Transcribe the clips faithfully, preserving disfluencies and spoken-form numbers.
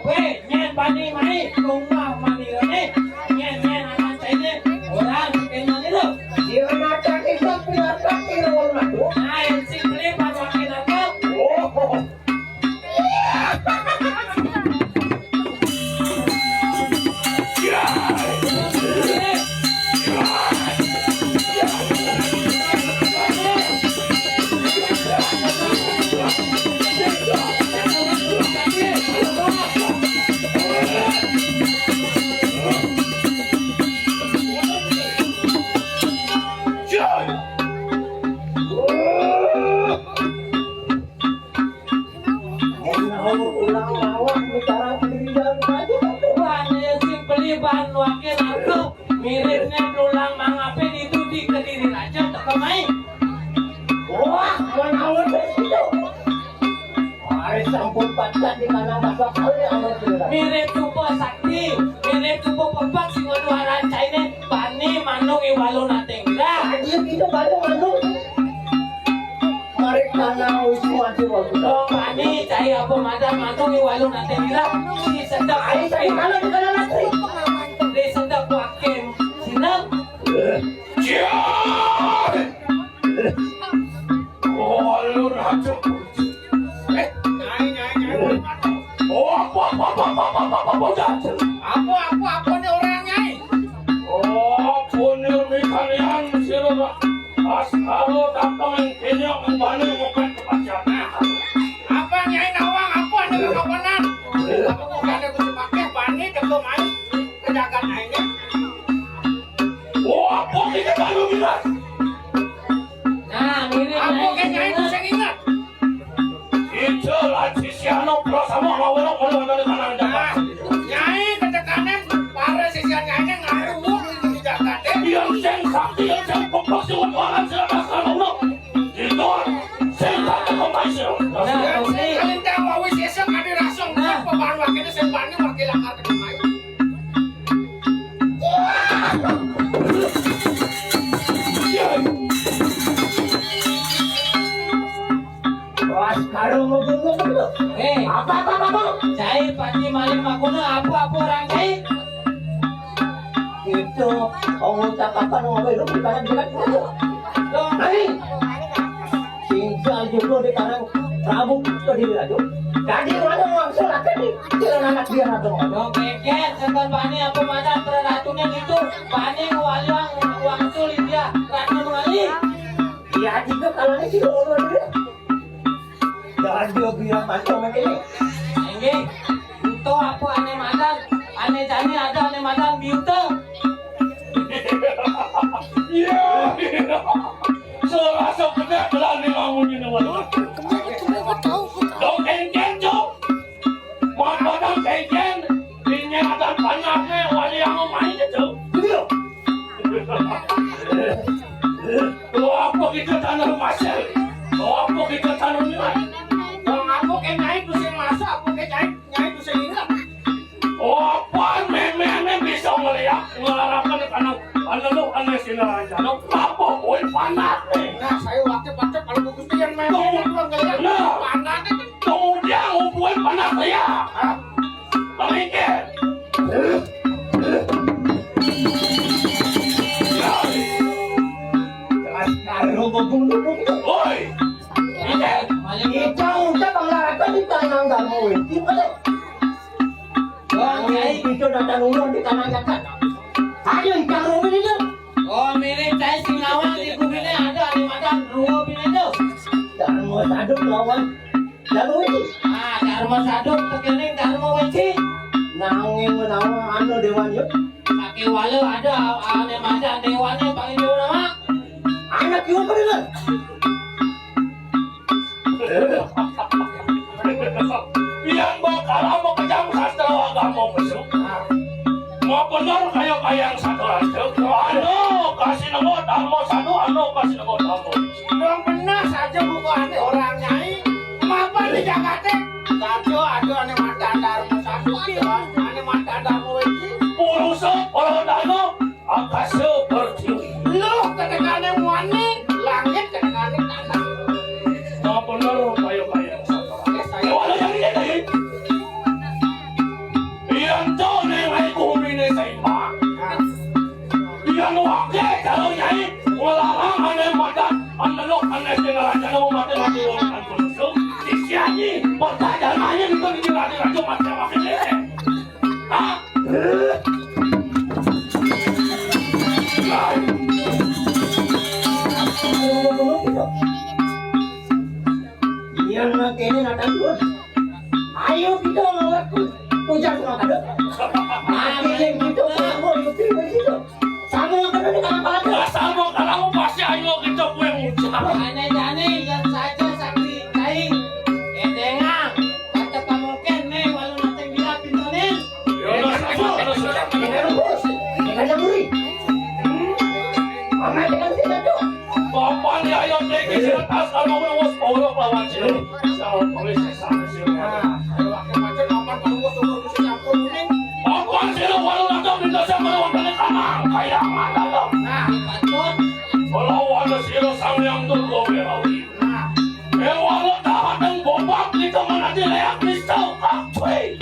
Wéh, nyén bani mai, rumah mani réné, nyén, nyén anak cainé, orang kéné itu. Dia makan itu, biarkan dia orang madu. Nah, si beli pas makin apa? Oh. Wah, si beli ban wakil aku. Miripnya tulang mangapé itu di Kediri Raja, teka mai. Wah, menawa itu. Ari sampun pacat di tanah basah kali amat sudah. Mirip Cupa Sakti, mirip Cupa Pepek sing ngadu arahan cainé, bani manung iwalu nating. Dah. Anjir, itu baru manung. Mari tanah wis mati waktu. Dong bani cai apa madan manung iwalu nating. Dah. Di sedek. Ari cai mana di dalam negeri? Di sedek wakin. Sinep. Ciai! Oh, lu raja. Eh, nyai, nyai, nyai. Oh, apa, apa, apa, apa, apa, apa, apa, apa, apa, apa nih orang, nyai? Oh, punya mikalian, sira, Baskara dateng ing kéné umbane ngupat kepancana. Apa nyai nawang apa ning kapanan? Apa bukannya kudu pakai bani teko main ke jagat aja? Oh, apa iki baru bilang? Nah, mirip apa nyai ke nyai sing ingat? Ija lan sisiano prasama ngawéra kono wénten tanah. Nah, nyai ketekanan para sisian nyai ngaruh di jagate. Yang sing sakti, yang sing pepes, sing wedoran, sing kasar, ngono. Itu sing tak kemai, sing. Nah, yang sing kalintang wawi sesek adi rasong, nah. Pebahan wakilnya sing bani wakil akar kemai. Wah, sekarang mau dulu, dulu. Eh. Apa, apa, apa, apa? Cai pati malih makuna apa-apa orang cai? Itu, ngomong cakapan, ngomong lu, bukan jelas dulu. Loh. Hai. Tinggal juga di tanah Prabu Kediri Raja. Jadi mana langsung akan di jalan anak dia atau? Dong keget, setan bani apa mana perratune gitu. Bani waliang wangsul dia, ratu ngali. Iya juga kalau ini sih orang dia. Jangan dia bilang macam ini. Inggih. Ento apa ané madan? Ané jani ada ané madan biuta. Iya. Serasa bener berani ngomong ini, Wan. Dong kengkeng, Cok. Mat madan kengkeng. Ini ada panaknya, wali yang mau main itu. Betul. Tuh apa kita tanah pasir? Tuh apa kita tanah minat? Bang, apa ke nyai pusing masa? Apa ke nyai, nyai pusing ingat? Apa memangnya bisa ngeliat ngelarapkan tanah? Anu lu, anu sini aja. Lu apa poin panas nih? Nah, saya wakil pacar kalau bagus tuh yang memang. Tuh. Yang ngeliat nah. Panas itu. Tuh dia ngumpulin panas ya. Hah? Pamingkir. Jelas karo ngomong lu. Woi. Pamingkir. Kita udah pengarakan di tangan kamu. Gimana? Bang, Kiai. Itu datang ulun di tanah jagat. Ayo, ikan rumpin itu. Oh, mirip cai sing nawang di guminé ada, ada madan dua bini itu. Darma Saduk lawan Darma Wiji. Ah, Darma Saduk tekening Darma Wiji. Nanging menawa anu dewan yuk. Sakéwala ada ané madan dewané paling jauh nama. Anak yuk bener. Yang bakal mau kejam sastra agama besok. Mau bener kayak kayang satu raja. Anu kasih nama dharma satu, anu kasih nama dharma. Yang bener saja bukan orang nyai. Mapan di Jakarta. Satu ada ane mata dharma satu, ada ane mata dharma wiji. Purusa orang dharma, akasa pertiwi. Lu ketekane muani, langit ketekane tanah. Nah, bener, kayak kayang satu. Ya, saya. Walau yang ini tadi. Yang tuh neng aku mine seimbang. Yang wakil kalau nyai ngelarang ane madat, ane lok, ane sing raja mau mati mati wong kan kudu. Disianyi, pertanyaan aja gitu di raja raja mati mati deh. Hah? Yang makanya natang pun. Ayo kita ngawat pun. Puncak ngawat. Mami yang gitu, kamu betul begitu. Sama yang kena dengan apa aja? Sama kalau pasti ayo kita kue muncak. Aneh-aneh yang saja sakti kain. Edengang. Kata kamu kene walau nanti bila pintonin. Ya, sama kalau sudah. Ini rebus. Ini aja muri. Mama tekan sih tuh. Bapak ya ayo tinggi sih tas kalau mau was poro lawan sih. Sama polisi sama sih. Nah, kalau pakai macet kapan kalau was umur bisa campur kuning. Bapak sih lo walau nanti minta sama lawan kene kamar kayak mana lo? Nah, patut. Kalau ada sih lo sang yang dulu berawi. Nah. Eh, walau tahan dan bobak di teman aja leak pistol kakui.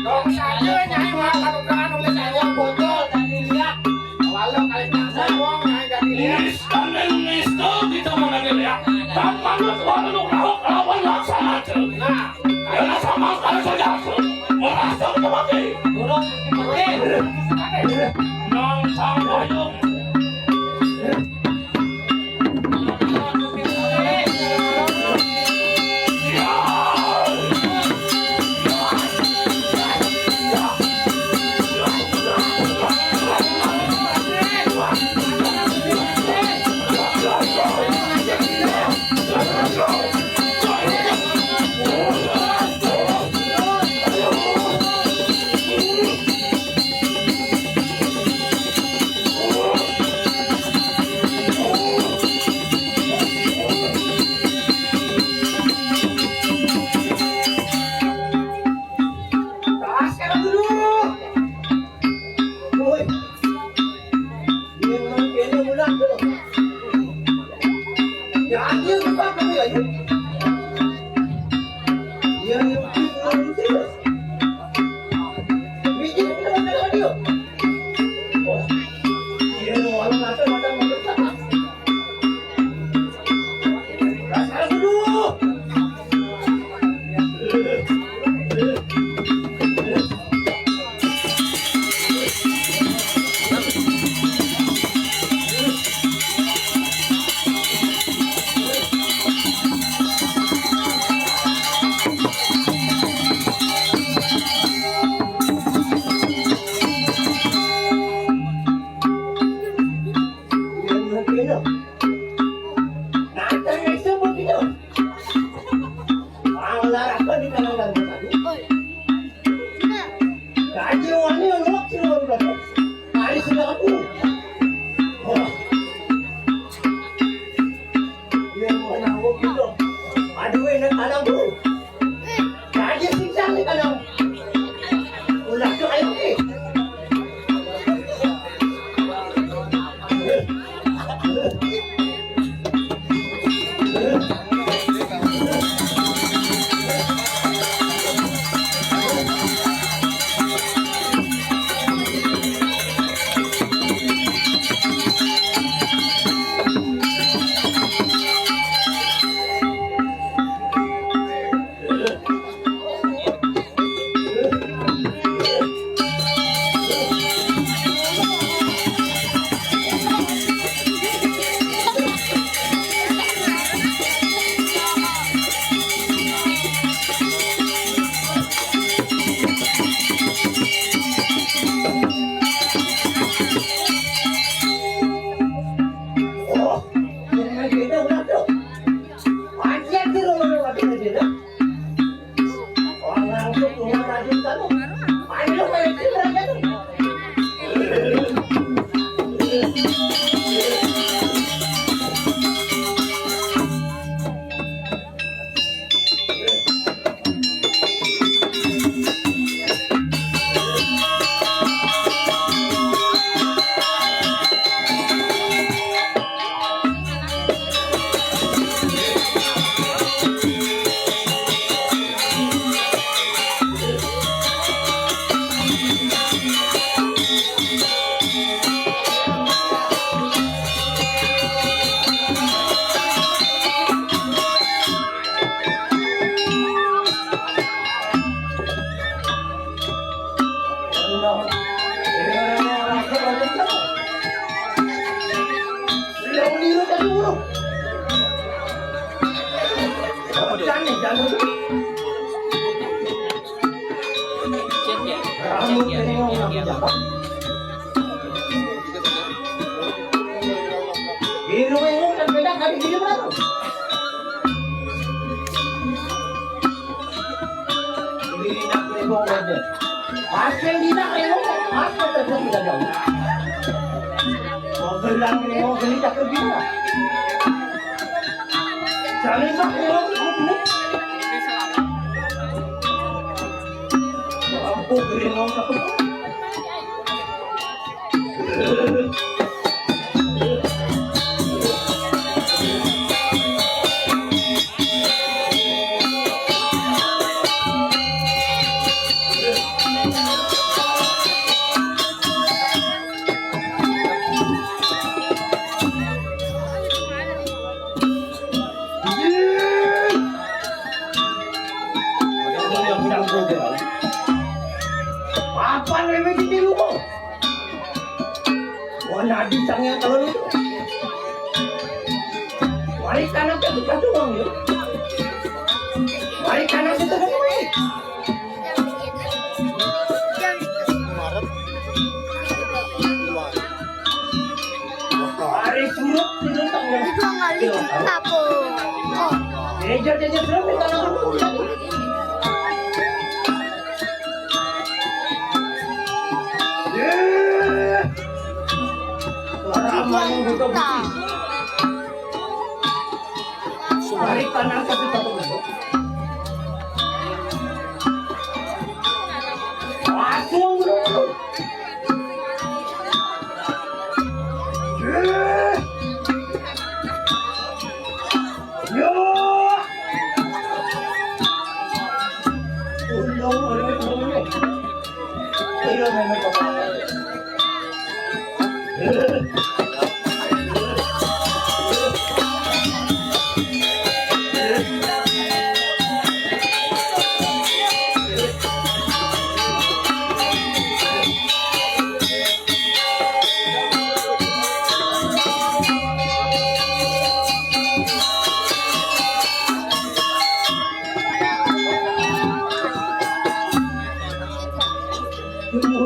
Dong saja nyai mah kadukaan oleh saya botol tadi lihat. Walau kali tak ngomong nyai jadi lihat. Nis kan dan nis tuh kita mana dia lihat. Kan manut walau nu kalau kelawan laksana tuh. Nah, karena sama kalau saja tuh merasa kita mati. Burung mati. Nang sang boyong. Aduh, enak anak, Bu. Jadi sincang nih kadang. Ulah tuh ayo nih. Di rumah ini kan beda kali di mana? Ini nak ribong aja. Pasien di nak ribong, apa terjadi dagang? Mau gelang ribong, geli tak kerja. Saling mak ribong, ini. Aku ribong, tak kerja. Apa yang ditiru kok? Wah, nadi sang yang kalau itu. Mari kanan ke kita doang ya. Mari kanan kita doang. Mari surut itu tanggal. Itu nggak lihat apa? Oh. Eja, eja, surut itu tanggal. Balik kanan ke kita tuh. Langsung dulu. Yo. Ulung, ulung, ulung. Ulung, ulung, ulung.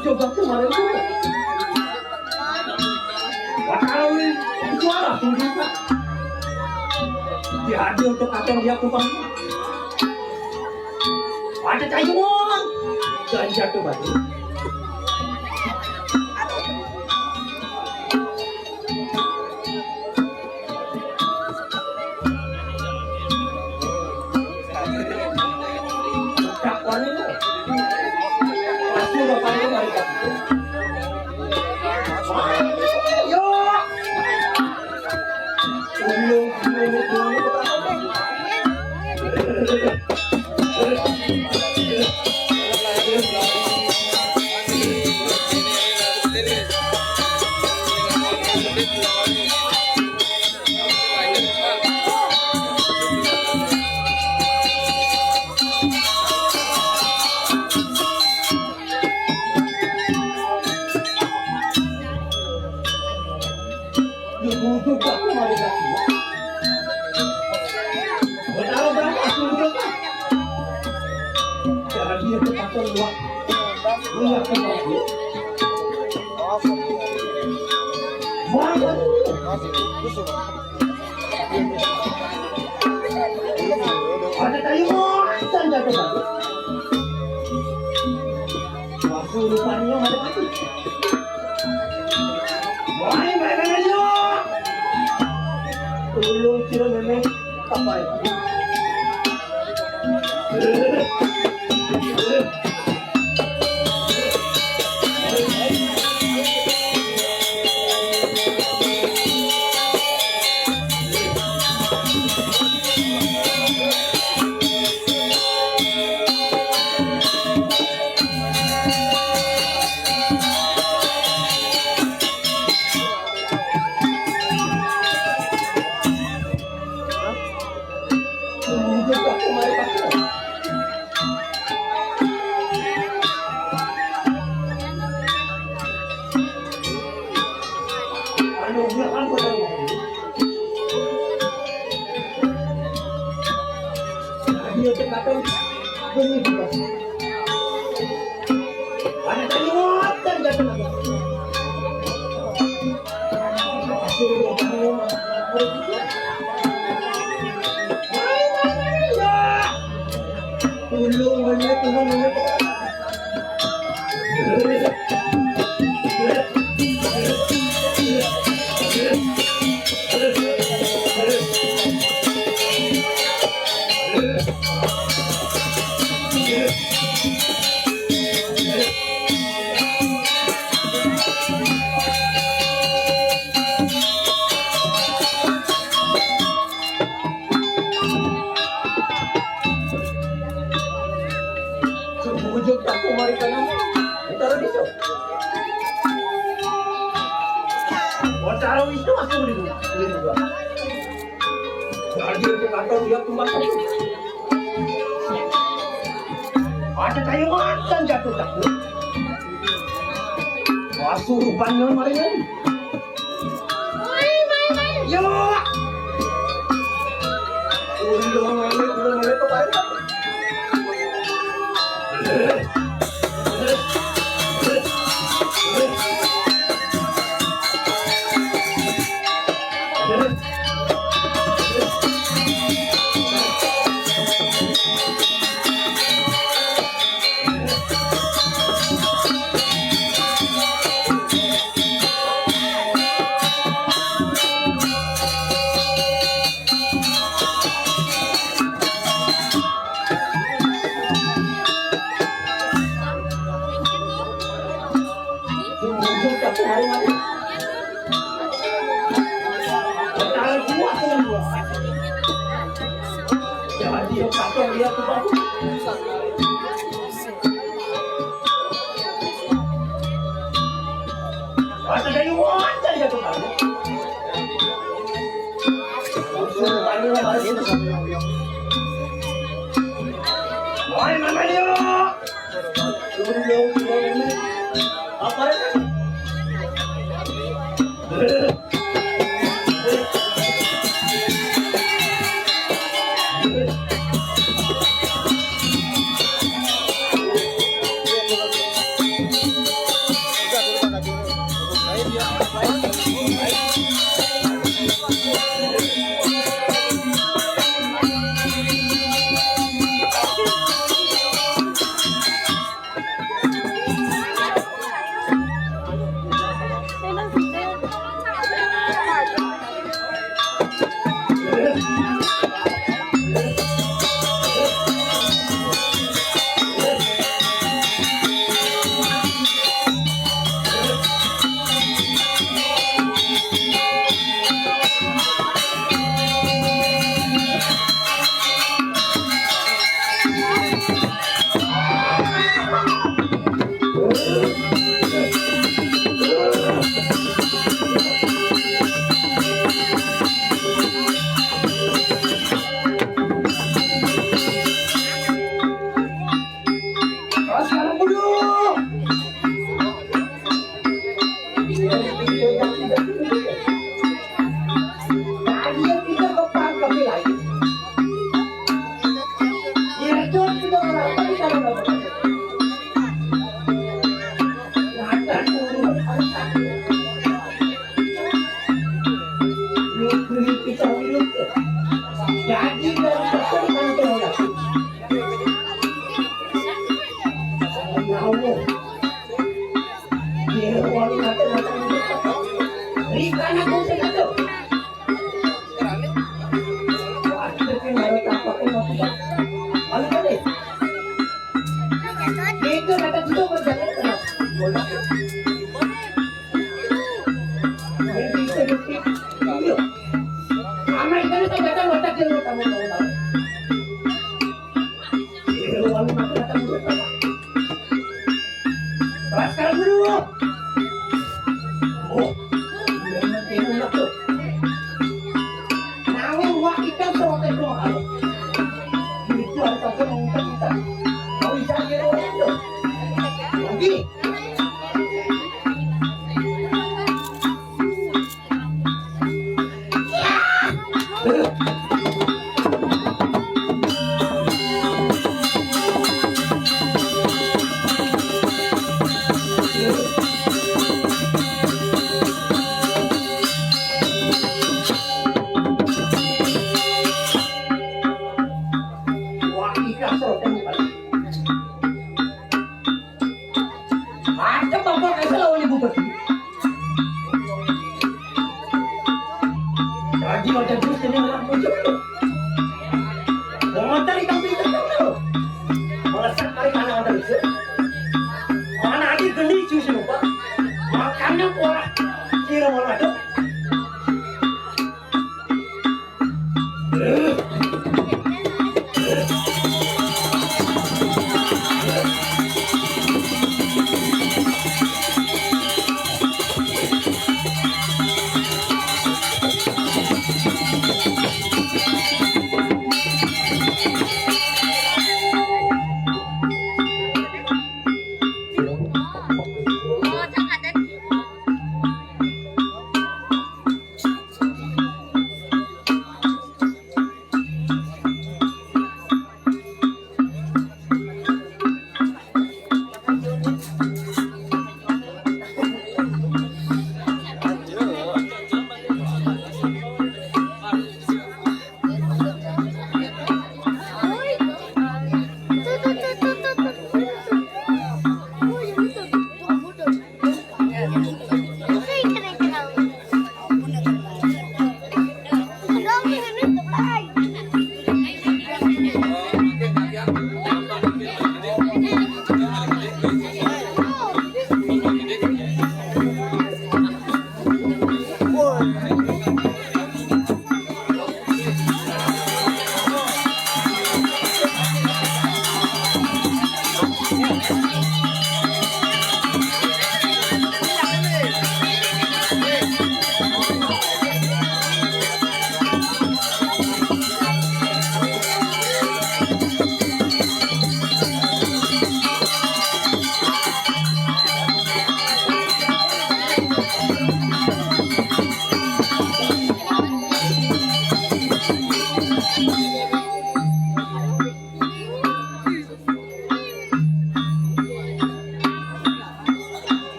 Coba kemarin tuh. Wah, suara tinggi, Pak. Dihadir untuk akan dia tumpang. Ada kayu, Bang. Dan jatuh batu. Ada tayo mo, saan ka ba? Wasu, lupa niyo, malapit. Why, my manager? Tulong sila, meme. Kapal. Ini juga. Ada tadi ngoten jatuh lagi. Tulung banget, tulung banget. Bujug aku mari kana. Utara bisa. Utara Wisnu aku di di juga. Jadi itu kata dia tumbas. Ada kayu makan jatuh tak. Wah, surupan yang mari. Yo. Udah, udah, udah, udah, udah, udah. Oi, Mama Leo. Apa itu? Jadi dari kecil kan tengok. Ya Allah. Dia orang kata macam ni. Berikan aku